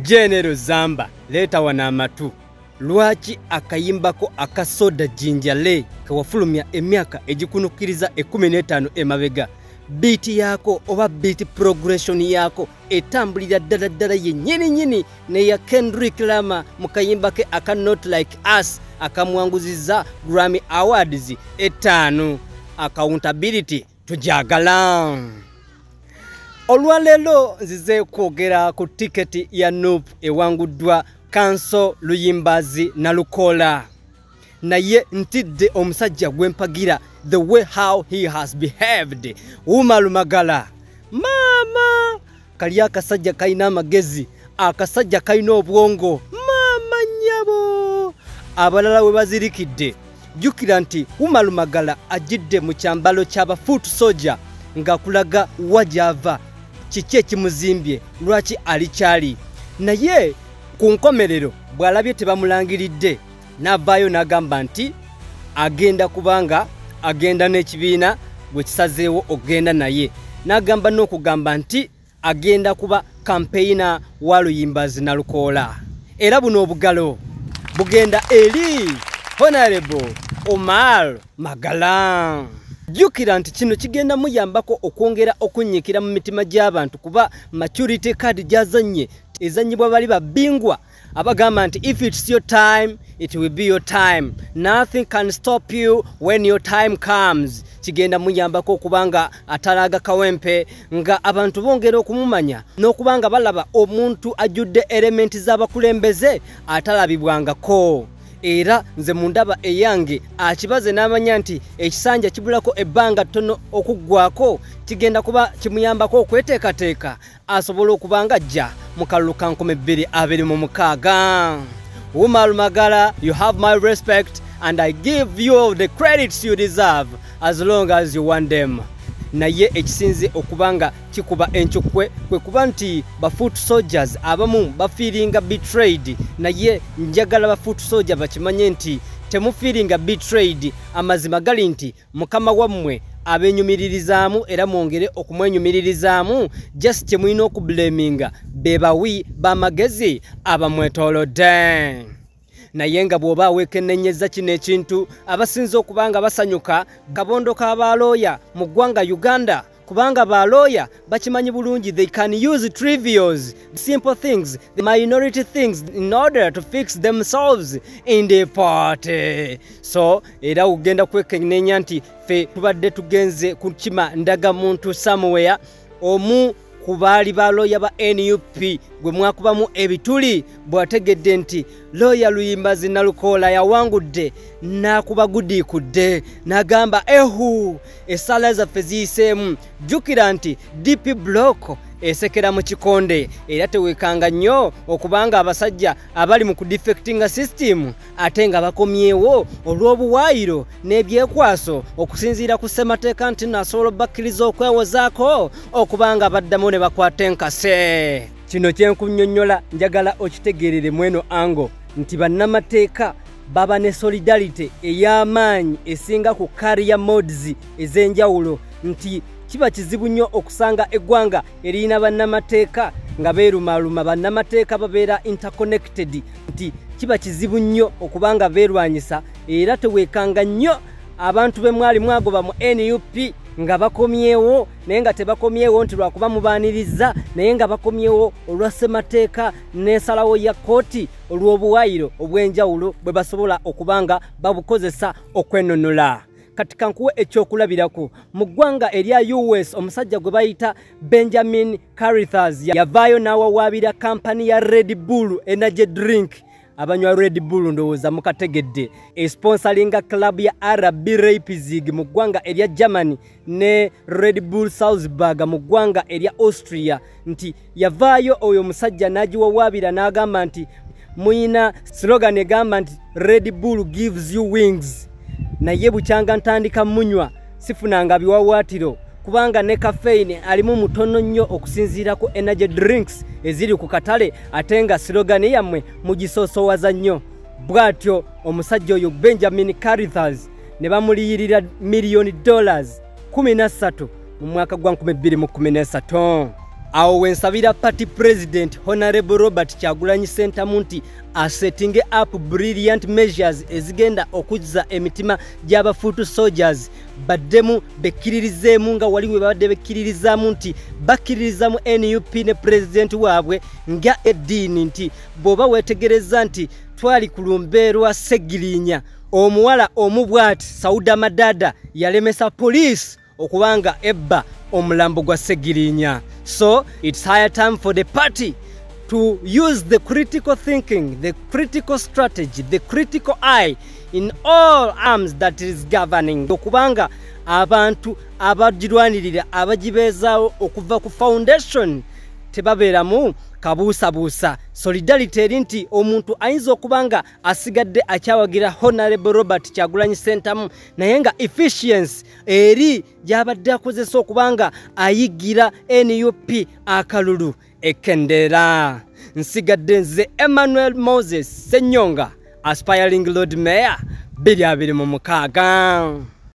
General Zamba, leeta wano amatu. Lwaki akayimbako akasoda jinjale kewafulumya emyaka egikunukiriza 15 emabega, beat yako oba beat progression yako etambulira ddala ddala yennyini nnyini neya Kendrick Lamar mu kayimba ke aka Not Like Us akamwanguzizza Grammy Awards 5. Accountability tujagala. Olwaleero nzize kwogera ku tiketi ya NUP ewanguddwa Kanso Luyimbazi Nalukoola. Naye ntidde omusajja gwempagira the way how he has behaved. Umar Magala. Mama, kali akasajja kalina amagezi, akasajja kalina obwongo. Mama nnyabo. Abalala we bazirikidde. Jjukira nti Umar Magala ajjidde mu kyambalo ky'aba foot soldier ng'akulaga wa gy'ava, kiki ekimuzimbye, lwaki ali kyali. Naye ku nkomerero bw'alabye tebamulangiridde, n'avaayo n'agamba nti agenda kubanga agenda n'ekibiina bwe kisazeewo okugenda naye. N'agamba n'okugamba nti agenda kuba campaigner wa Luyimbazi Nalukoola. Era buno obugalo bugenda eri Honorable Umar Magala. Jjukira nti kino kigenda muyambako okwongera okunyiikira mu mitima gy'abantu, kuba maturity card gy'azannye ezannyibwa bali babingwa abagamba nti if it's your time, it will be your time, nothing can stop you when your time comes. Kigenda muyambako okubanga atalaga kawempe nga abantu bongera okumumanya n'okubanga balaba omuntu ajjudde elementi z'abakulembeze atalabibwangako. Era nze mundaba eyange akibaze n'amanya nti ekisanja kibulako ebbanga ttono okuggwako, kigenda kuba kimuyambako okweteekateeka asobole okuba nga ajja mu kalulu ka 2026. Umar Magala, you have my respect and I give you the credits you deserve as long as you want them. Naye ekisinze okubanga kikuba enkyukwe kwe kuba nti ba foot soldiers abamu bafiiringa betrayed. Naye njagala ba foot soldier bakimanye nti temufiiringa betrayed. Amazima gali nti mukama wammwe abenyumiririzaamu era mwongere okumwenyumiririzaamu. Just kye mulina okublaminga be bawi b'amagezi abamwetoolodde. Naye nga bw'oba weekennenyeza kino ekintu, abasinze okuba nga basanyuka kabondo k'abalooya mu ggwanga Uganda, kubanga balooya bakimanyi bulungi they can use trivials, simple things, the minority things in order to fix themselves in the party. So era ogenda kwekennenya nti ffe tubadde tugenze kukima ndagamuntu somewhere, omu ku baali balooya ba NUP gwe mwakubamu ebituli bw'ategedde nti looya Luyimbazi Nalukoola yawangudde, n'akuba gudiikudde n'agamba ehu, essaala zaffe ziyiseemu. Jjukira nti DP Block esekera mu kikonde, era teweekanga nnyo okubanga abasajja abali mu kudefectinga system ate nga bakomyewo olw'obuwaayiro n'ebyekwaso okusinziira ku ssemateeka nti nasobola obbakkiriza okwewozaako okubanga baddamu ne bakwata enkase. Kino kye nkunnyonnyola njagala okitegeerere mweno ango nti bannamateeka baba ne solidarity ey'amaanyi esinga ku career modes ez'enjawulo, nti kiba kizibu nnyo okusanga eggwanga eriyina bannamateeka nga beerumaaluma. Bannamateeka babeera interconnected, nti kiba kizibu nnyo okubanga beerwanyisa. Era teweekanga nnyo abantu be mwali mwagoba mu NUP nga bakomyewo, naye nga tebakomyewo nti lwakuba mubaaniriza, naye nga bakomyewo olwa ssemateeka n'ensalawo ya kkooti olw'obuwaayiro obw'enjawulo bwe basobola okubanga babukozesa okwenunula. Kati kankuwe ekyokulabirako mu ggwanga erya US, omusajja gwe bayita Benjamin Carithers yavaayo n'awawaabira kampani ya Red Bull Energy Drink. Abanywa Red Bull ndowooza mukategedde, esponsoringa club ya RB Leipzig mu ggwanga erya Germany ne Red Bull Salzburg mu ggwanga erya Austria, nti yavaayo oyo omusajja n'agiwawaabira n'agamba nti muyina slogan egamba nti Red Bull gives you wings, naye bukyanga ntandika munywa sifunanga biwawaatiro, kubanga ne caffeine alimu mutono nnyo okusinziira ku energy drinks eziri ku katale, ate nga slogan yammwe mugisosowaza nnyo. Bw'atyo omusajja oyo Benjamin Carithers ne bamuliyirira $13 million mu mwaka gwa 2013. Awo wensabira party president Honorable Robert Kyagulanyi Ssentamu nti asetting up brilliant measures ezigenda okuzza emitima gy'aba foot soldiers baddemu bekkiririzeemu nga wali we babadde bekkiririzaamu nti bakkiririza mu NUP ne pulezidenti waabwe nga eddiini. Nti bw'oba weetegereza nti twali ku lumbe lwa Ssegirinya, omuwala omu bw'ati Sauda Madada yalemesa poliisi okubanga ebba omulambo gwa Ssegirinya. So it's higher time for the party to use the critical thinking, the critical strategy, the critical eye in all arms that is governing, okubanga abantu abagirwanirira abagibeezaawo okuva ku foundation tebabeeramu kabuusabuusa. Solidarity eri nti omuntu ayinza okuba nga asigadde akyawagira Honorable Robert Kyagulanyi Ssentamu, naye nga efficiency eri gy'abadde akozesa okuba nga ayigira NUP akalulu ekendeera. Nsigadde nze Emmanuel Moses Ssenyonga, aspiring Lord Mayor 2026.